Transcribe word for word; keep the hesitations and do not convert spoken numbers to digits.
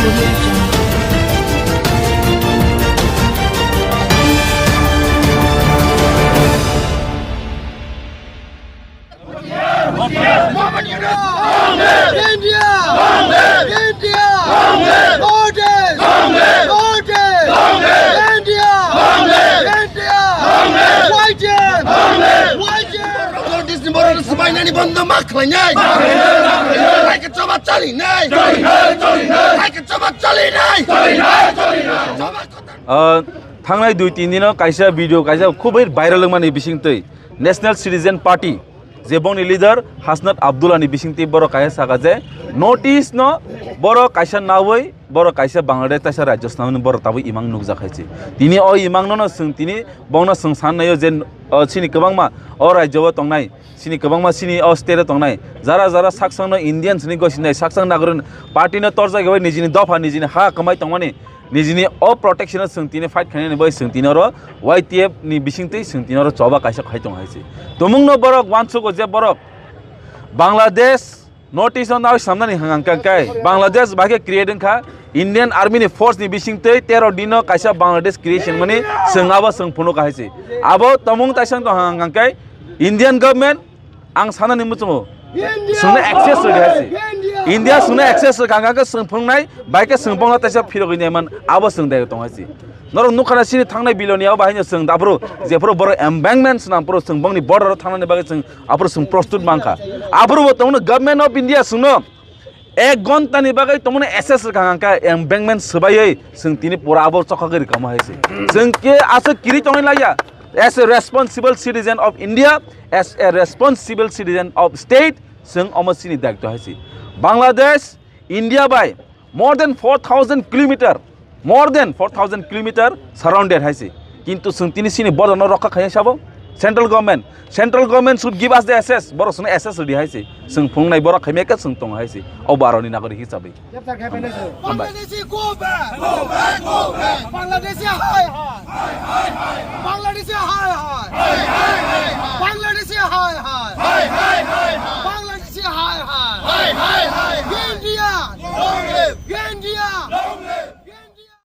India! India! Notice! Notice! India! India! Y T F! Y T F! Notice ni borok swbainani bondo ma khlainai. Hai khe choba chalinai. Hai khe choba chalinai. Ah, thangnai dui tin dino kaisa video kaisa khubui viral wngmani bisingtwi National Citizen Party je bongni leader Hasnat Abdullah ni bisingtwi borok kaisa saka je notice no borok kaisa nawi borok kaisa Bangladesh taisa rajyo swnamwi borok tabuk imang nukjak hai se. Tini o imang no no swng tini bongno swng san naio je, o, chini kwbangma o rajyo o tongnai, chini kwbangma chini o state o tongnai jara jara saksang no Indian sini gosinai saksang nagorin party no torjak bai nijini dopha nijini ha kwmai tongmani nijini o protection o swng tini fight khainani bai swng tini oro Y T F ni bisingtwi swng tini oro choba kaisa khai tong hai se. Tumung no borok uansugo je borok Bangladesh notice no nai samnani hang hang kai Bangladesh bai khe create wngkha Indian Army ni force ni bisingtwi tero dino kaisa Bangladesh creation mani swng abo swng phunuk hai se. Abo tomung taisang tong hang hang kai Indian government ang sanani muchungo swngna access rwdi hai se. India swngna access rwkha hang hang khe swng phunuknai bai khe swng bongla taisa phirogwi naiman abo swng dai tong hai se. Norok nukha na sini thangnai biloni abo bahai no swng aphuru jephuru borok embankment swnam phuru swng bongni border o thangnani bagwi swng aphuru swng prostut mankha. Aphuru bo tongno Government of India swngno ek ghonta ni bagwi tongmani S S rwkha hwnkha embankment swbaiwi swng tini pura abo chokagwi rwkamo hai se. Swng khe aswk kiri tongwi laiya as a responsible citizen of India, as a responsible citizen of state, swng omo chini daitw hai se. Bangladesh, India bai more than four thousand kilometer, more than four thousand kilometer surrounded hai se. Kintu swng tini sini border no rokha khaiya sabo central government. Central government should give us the access. Borok swngno access rwdi hai se. Swng phunuknai borok khaimya khe swng tongo hai se. O baroni nagori hisabai. Hambai. Bangladeshi go back! Go back, go back! Bangladeshi hi hi! Hi hi hi! Bangladeshi hi hi! Hi hi hi! Bangladeshi